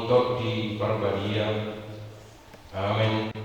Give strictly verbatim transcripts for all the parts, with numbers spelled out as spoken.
Tondi Parbadia. Amen.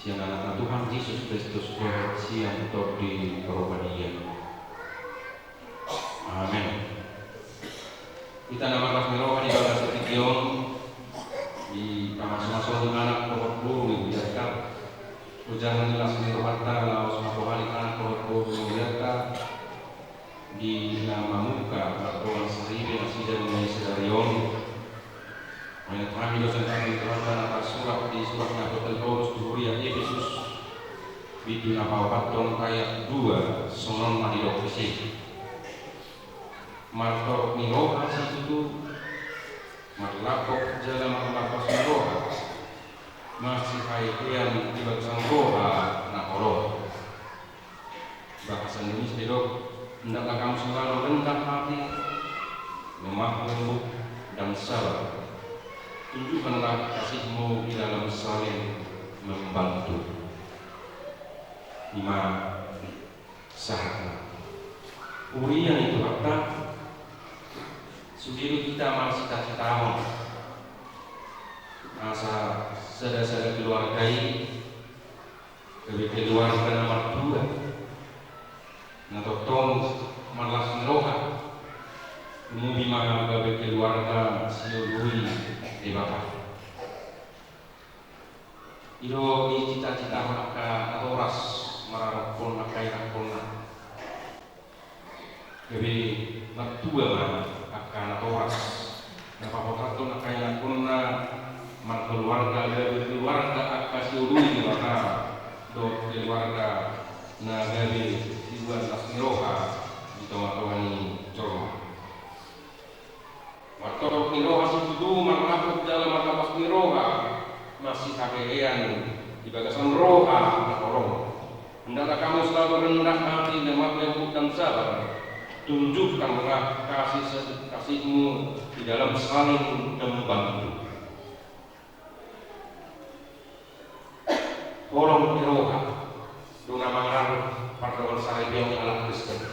Sian Anakna Tuhan Jesus Kristus dohot sian Tondi Porbadia. Amen. Hita na marlas ni roha di bagasan tingki on, di pamasumasu ni anak dohot boru ni hurianta, ojahan ni las ni rohanta laos manggoari anak dohot boru ni hurianta, di na mamungka mardongan saripe nasida di sadari on. Manat hami dosa ni rohanta na tarsurat di surat ni Apostel Paulus tu huria Epesus, bindu na paopathon ayat dua, songon on ma didok disi. Martorop ni roha situtu, marlapok jala marlapas ni roha, masihahehean di bagasan roha na holom. Bahasa Indonesia didok, hendaklah kamu selalu rendah hati, lemah lembut, dan sabar. Tunjukkanlah kasihmu di dalam saling membantu. Ima sahatna. Huria ni Tuhanta, sude do hita marsicacitahon asa sada-sada keluarga i gabe keluarga na martua, na tongtong marlas ni roha, umum ima gabe keluarga sioloi Debata. I do dicita-citahon angka natoras maradophon angka ianakhonna. Gabe martua ma angka natoras. Na papotathon angka ianakhonna markeluarga, gabe keluarga angka sioloi Debata dohot keluarga na gabe siboan las ni roha di tonga-tonga ni jolma. Martorop ni roha situtu, marlapok jala marlapas ni roha, masihahehean di bagasan roha na holom. Hendaklah kamu selalu rendah hati, lemah lembut, dan sabar. Tunjukkanlah kasih, kasihmu di dalam saling membantu. Holong ni roha do na mangaranto pardongan saripeon ni halak Kristen.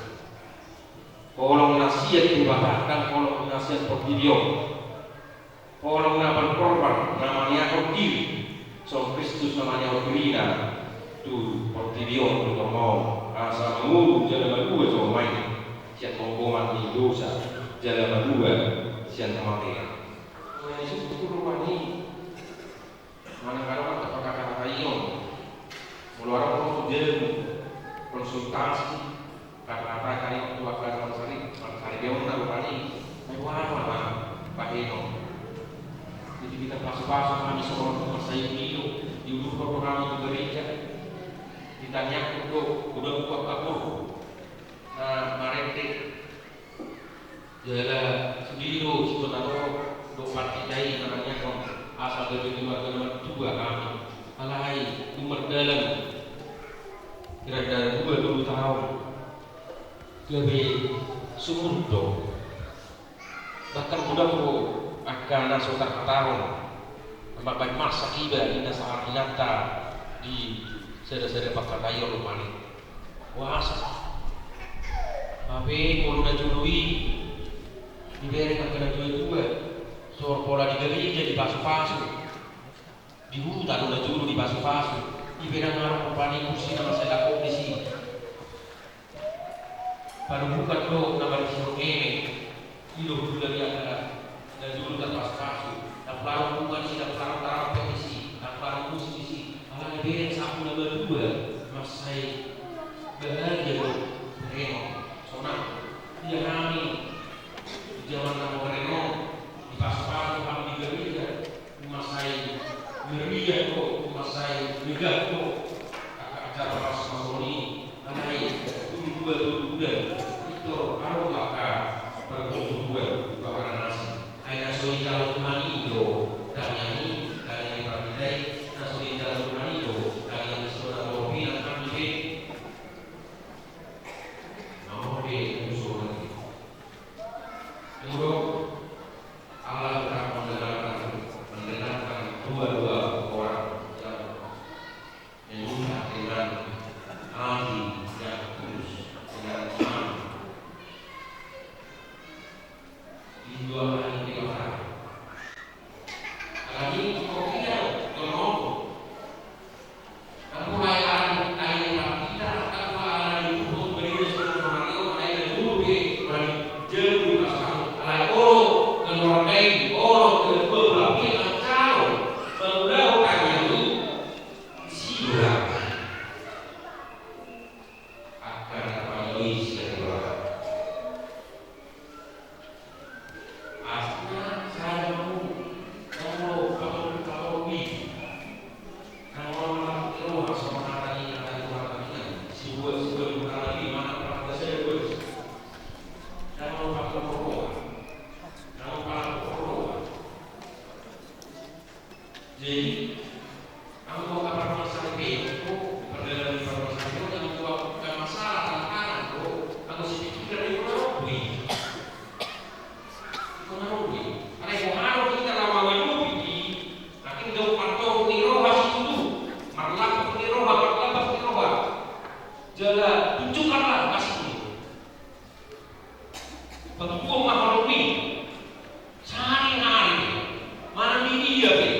Holong na sian Debata, ndang holong na sian portibi on. Holong na berkorban, na maniahon diri, songon Kristus na maniahon dirina tu portibi on, tu jolma on, asa mangolu jala malua jolma i sian honggongan ni dosa jala malua sian hamatean. Jadi, syukur rupani. Manang adong antong hata-hata i on. Molo adong ho tu jabu konsultasi, hata-hata i kan tu angka na marsari, marsaripeonna rupani. Ai boha ma bahenon. Jadi hita pasu-pasu hami songon marsai i do, diuduthon do hami tu gareja. Ditangiangkon do, godang tu angka boru na marende. Jala sude do sian na tordok partita i manangiangkon asa gabe keluarga na martua hami. Alai dung mardalan kira-kira dua tolu taon gabe sumurut do. Bahkan godang do angka na so tarhatahon. Mambahen marsak iba inna sahat inanta di sada-sada pangkataion rupani. Boasa? Hape molo na jolo i dibereng angka na tua-tua, so pola di gareja dipasu-pasu. Di huta do na jolo dipasu-pasu. I pe ndang adong rupani kursi na mansai laho disi. Panubukan do na marisihon eme. I do hulahula ni angka na jolo tarpasu-pasu. Ndang pola adong bunga disi, ndang pola adong tarampet disi, ndang pola adong musik disi. Alai dibereng sahat na matua, mansai bahagia do. Bereng on. Sonang. Ia hami di jaman na modern on dipasu-pasu hami di gareja. Mansai meriah do, mansai megah do angka acara pasupasu on i. Alai dung dua tolu bulan, pintor adong do angka pargogoi, angka na asing. Ai na so dijalo Tuhan i do tangiang i, tangiang ni partita i. Na so dijalo Tuhan i do tangiang ni saudara, na hami pe. Mauliate ma tu Debata. Molo Allah berhak mendengarkan, mendengarkan dua-dua orang yang meminta dengan hati yang tulus, dengan iman. Di dua hal ini, Bapak. Jala tunjukkanlah kasihmu. Patuduhon ma holongmi sahari-hari, manang di dia pe.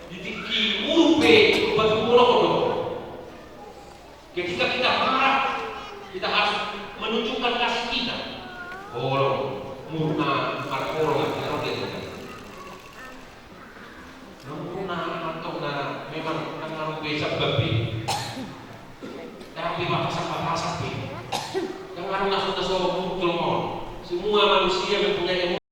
Di tingki muruk pe, patuduhon do. Ketika kita marah, kita harus menunjukkan kasih kita. Holong, muruk na marholong, kita harus lihat. Namun na, atau na, memang na ngaruh be sabab be. Tapi batasan-batasan be. Yang ngaruh na sudah so muncul mau. Semua manusia mempunyai